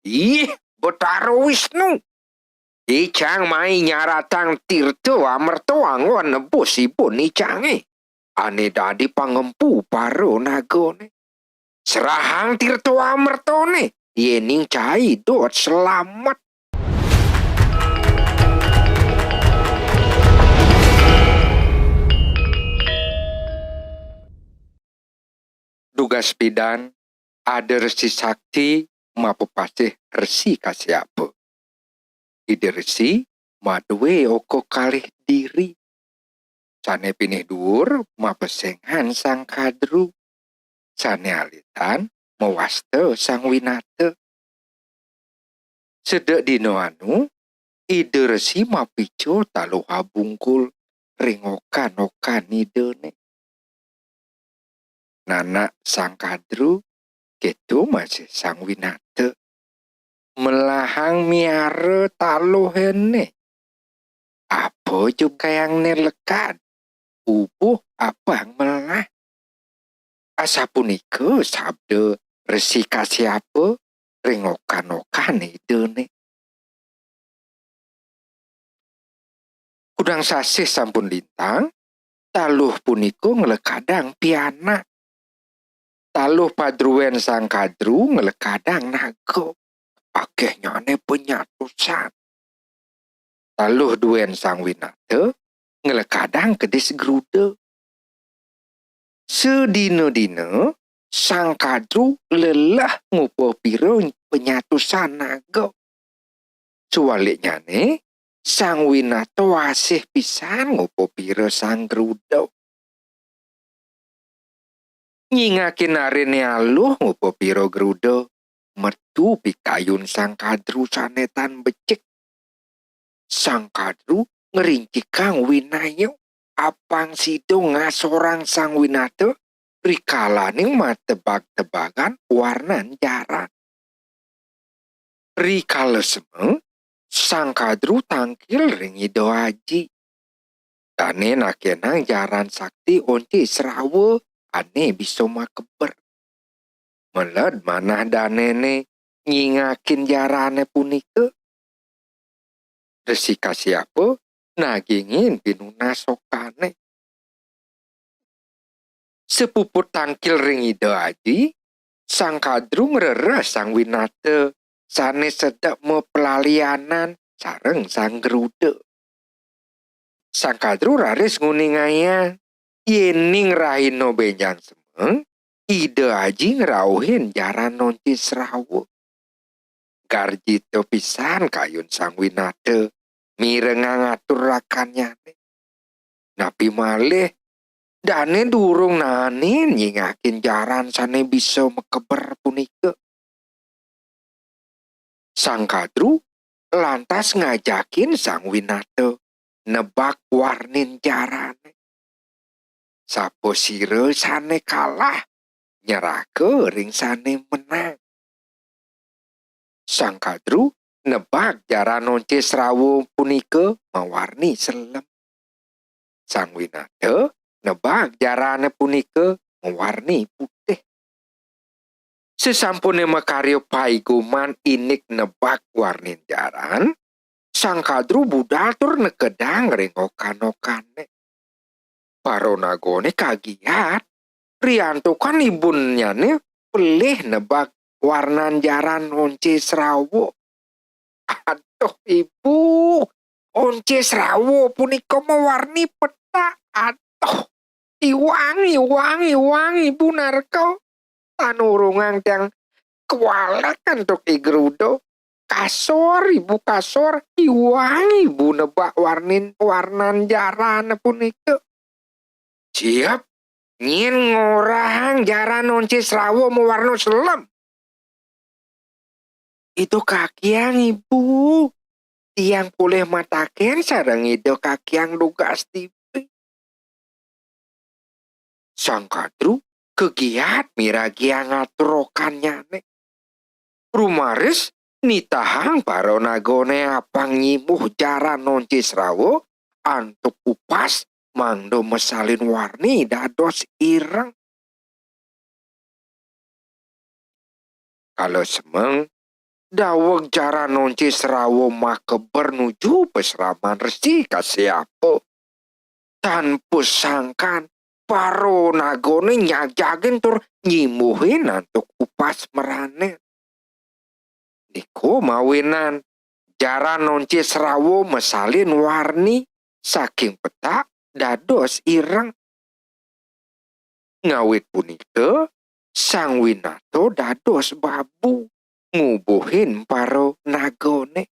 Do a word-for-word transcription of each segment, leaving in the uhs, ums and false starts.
"Ih, Betara Wisnu, icang mai nyaratang tirta amerta anggon nebus ibun icangé, ané dadi pangempu para nagané. Serahang tirta amertané, yéning cai dot selamet." Dugas pidan, ada Resi Sakti mapapasih Resi Kasyapa. Ida Resi madué oka kalih diri. Sané pinih duur mapesengan Sang Kadru. Sané alitan mawasta Sang Winata. Sedek dina anu, Ida Resi mapica taluh abungkul ring okan-okan Idané. Nanak Sang Kadru, kéto masih Sang Winata. Melahang miara taluh éné. Apa jukayangné lekad? Pupuh apang melah. Asapunika sabda Resi Kasyapa ring okan-okan Idané. Kudang sasih sampun lintang, taluh punika nglekadang pianak. Taluh padruén Sang Kadru nglekadang naga. Akéhnyané panyatusan. Taluh duén Sang Winata nglekadang kedis gruda. Sadina-dina Sang Kadru lelah ngupapira panyatusan naga. Sawaliknyané, Sang Winata asih pisan ngupapira sang gruda. Nyingakin ariné aluh ngupapira gruda, metu pikayun Sang Kadru sané tan becik. Sang Kadru ngrincikang winaya, apang sida ngasorang Sang Winata rikalaning matebag-tebagan warnan jaran. Rikala semeng, Sang Kadru tangkil ring Ida Aji. Dané nakénang jaran sakti Onci Srawa ané bisa makeber. Meled manah danéné nyingakin jarané punika. Resi Kasyapa nagingin pinunas okané. Sapuput tangkil ring Ida Aji, Sang Kadru ngrereh Sang Winata sané sedek maplalianan sareng Sang Garuda. Sang Kadru raris nguningayang, yéning rahina bénjang semeng, Ida Aji ngrauhin jaran Onci Srawa. Garjita pisan kayun Sang Winata mirengang atur rakannyané. Napi malih, dané durung naenin nyingakin jaran sané bisa makeber punika. Sang Kadru lantas ngajakin Sang Winata nebak warnin jarané. Sapasira sané kalah, nyerahka ring sané menang. Sang Kadru nebak jaran Onci Srawa punika mawarni selem. Sang Winata nebak jarané punika mawarni putih. Sasampuné makarya paiguman indik nebak warnin jaran, Sang Kadru budal tur nekedang ring okan-okané. Para nagané kagiat, riantukan ibunnyané pelih nebak warnan jaran Onci Srawa. "Aduh, Ibu, Onci Srawa punika mawarni pethak. Aduh, iwang, iwang, iwang, Ibu narka. Tan urungang tiang kewalek antuk I Garuda. Kasor, Ibu, kasor. Iwang, Ibu, nebak warnin, warnan jaran punika." "Siap, nyén ngorahang jaran Onci Srawa mawarna selem." "Ida kakiang, Ibu. Tiang polih mataken sareng Ida kakiang dugas tipi." Sang Kadru kagiat miragiang atur okannyané. Rumaris nitahang para nagané apang nyimbuh jaran Onci Srawa antuk upas mangda masalin warni dados ireng. Kala semeng, Daweg jaran Once Serawa makeber nuju pasraman Resi Kaseapa. Tan pasangkan, para nagane nyajagin tur nyimbuhin antuk upas meranin. Nika mawinan, jaran Once Serawa masalin warni saking petak dados ireng. Ngawit punika, Sang Winata dados babu, ngubuhin para nagane.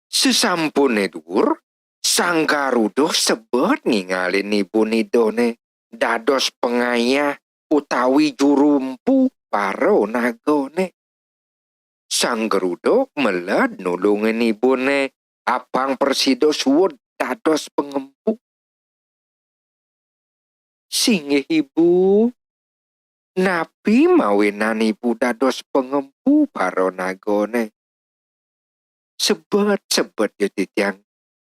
Sesampune duur, Sang Garuda sebet ngingalin ibun Idane dados pangayah utawi juru empu para nagane. Sang Garuda meled nulungin ibune apang prasida suud dados pangempu. "Singgih Ibu, napi mawinan Ibu dados pangempu para nagane? Sebet-sebet ya titiang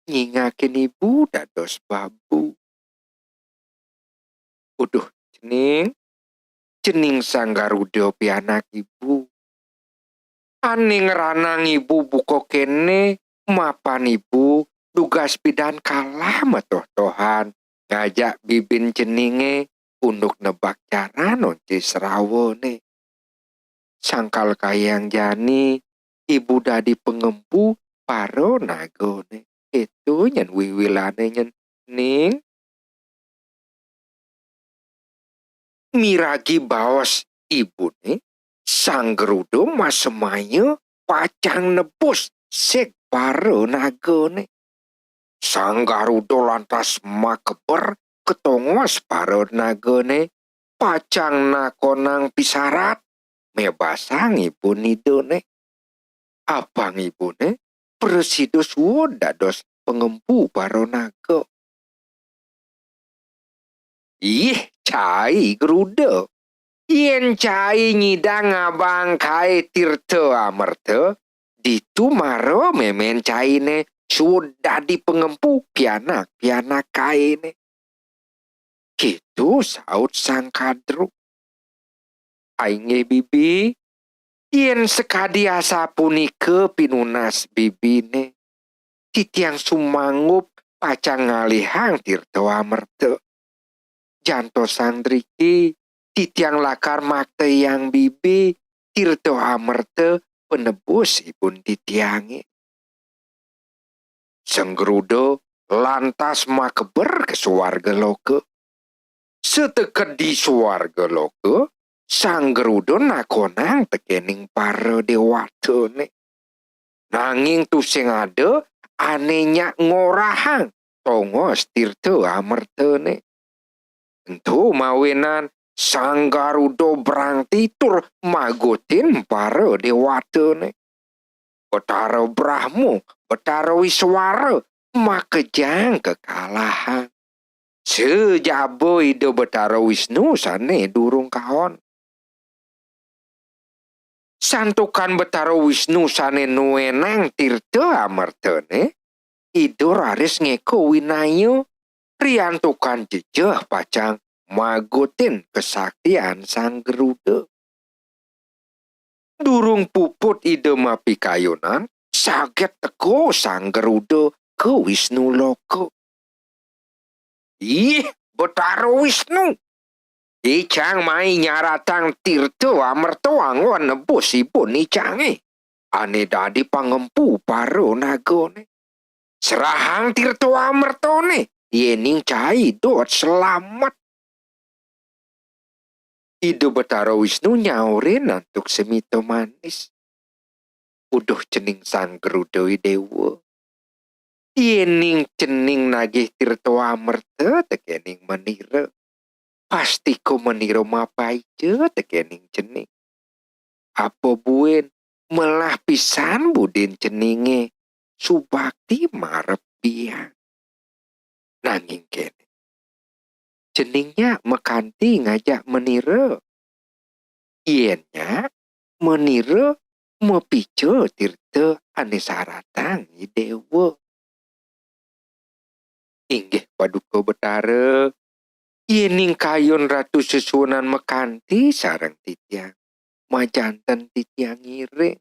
nyingakin Ibu dados babu." "Uduh, cening, cening Sang Garuda pianak Ibu. Ane ngranang Ibu buka kene mapan Ibu dugas pidan kalah matoh-tohan ngajak bibin ceninge unduk nebak jaran Once Serawane. Sangkal kayang jani Ibu dadi pangempu para nagane." Keto nyen wiwilane nyen, ning. Miragi baos ibune, Sang Garuda masemaya pacang nebus sig para nagane. Sang Garuda lantas makeber ka tongos para nagane, pacang nakonang pisarat mebasang ibun Idane. Apang ibune prasida suud dados pangempu para naga. "Ih, cai Garuda. Yen cai nyidang ngabang kai Tirta Amerta, ditu mara memen caine suud dadi pangempu pianak-pianak kaine." Kitu saut Sang Kadru. "Ainggih Bibi, yen sakadi asapunika pinunas Bibine, titiang sumanggup pacang ngalihang Tirta Amerta. Jantosang driki, titiang lakar maktayang Bibi Tirta Amerta penebus ibun titiange." Sang Garuda lantas makeber ka suarga loka. Sateked di suarga loka, Sang Garuda nakonang tekening para dewatane. Nanging tusing ada ane nyak ngorahang tongos Tirta Amertane. Ento mawinan Sang Garuda brangti tur magotin para dewatane. Betara Brahma, Betara Iswara makejang kekalahan. Sajaba Ida Betara Wisnu sane durung kaon. Santukan Betara Wisnu sane nuenang Tirta Amertane, Ida raris ngeka winaya, riantukan jejeh pacang magotin kesaktian Sang Garuda. Durung puput Ida mapikayunan, saget teka Sang Garuda ka Wisnu Loka. "Ih, Betara Wisnu! Icang mai nyaratang Tirta Amerta anggon nebus ibun icange, ane dadi pangempu para nagane. Serahang Tirta Amertane, yening cai dot selamet." Ida Betara Wisnu nyaurin antuk semita manis. "Uduh cening Sang Garuda Idewa. Yening cening nagih Tirta Amerta tekening manira, pastika manira mapaica tekening cening. Apa buin melah pisan budin ceninge subakti marep biang. Nanging kene, cening nyak makanti ngajak manira. Yen nyak, manira mapica Tirta ane saratang Idewa." "Inggih Paduka Betara, Yening kayun Ratu Sesuunan makanti sareng titiang, majanten titiang ngiring.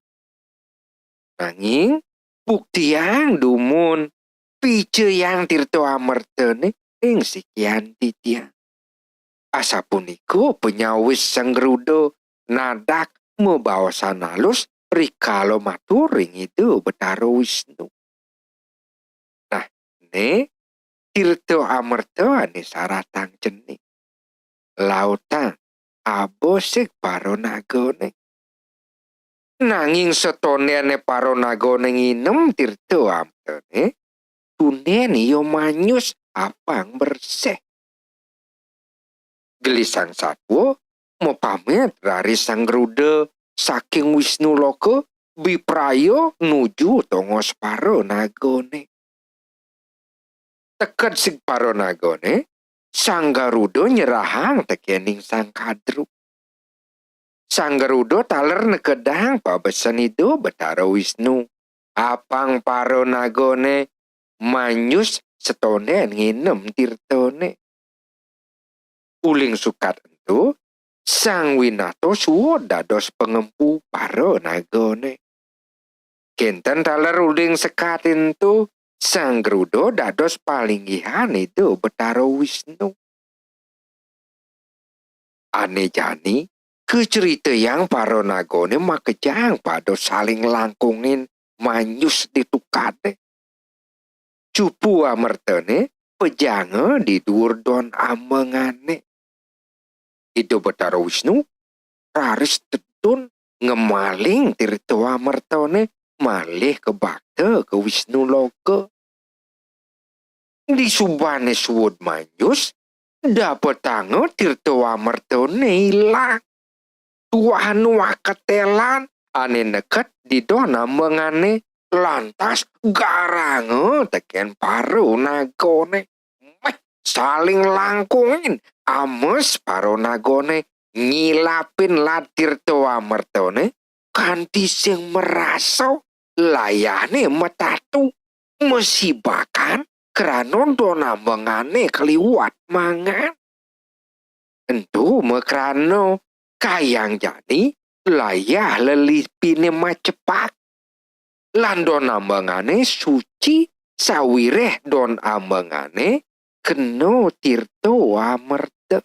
Nanging buktiang dumun picayang Tirta Amertane ing sikian titiang. Asapunika panyawis Sang Garuda nadak mabaosan alus rikala matur ring Ida Betara Wisnu. Nah, ne Tirta Amerta ane saratang cening. Lautang abosik para nagane. Nanging satondene para nagane nginem Tirta Amertane, tunden ia manyus apang bersih. Gelisang satwa mapamit raris Sang Garuda saking Wisnu Loka bipraya nuju tongos para nagane. Teked sig para nagane, Sang Garuda nyerahang tekening Sang Kadru. Sang Garuda taler nekedang pabesen Ida Betara Wisnu. Apang para nagane manyus satonden nginem tirtane. Uling sukat ento, Sang Winata suud dados pangempu para nagane. Kenten taler uling sekat ento, Sang Garuda dados palinggihan Ida Betara Wisnu. Ane jani, kacaritayang para nagane makejang pada saling langkungin manyus di tukade. Cupu amertane pejanga di duur don ambengane. Ida Betara Wisnu raris tedun ngemaling tirta amertane malih kabakta ka Wisnu Loka. Disubane suud manyus, dapetanga tirta amertane ilang. Tuah nuah ketelan ane neked di don ambengane lantas garanga teken para nagane. Meh, saling langkungin, ames para nagane nyilapin lad tirta amertane kanti sing marasa layahne matatu, masibakan krana don ambengane kaliwat mangan. Ento makrana kayang jani layah lelipine macepak, lan don ambengane suci sawireh don ambengane kena tirta amerta.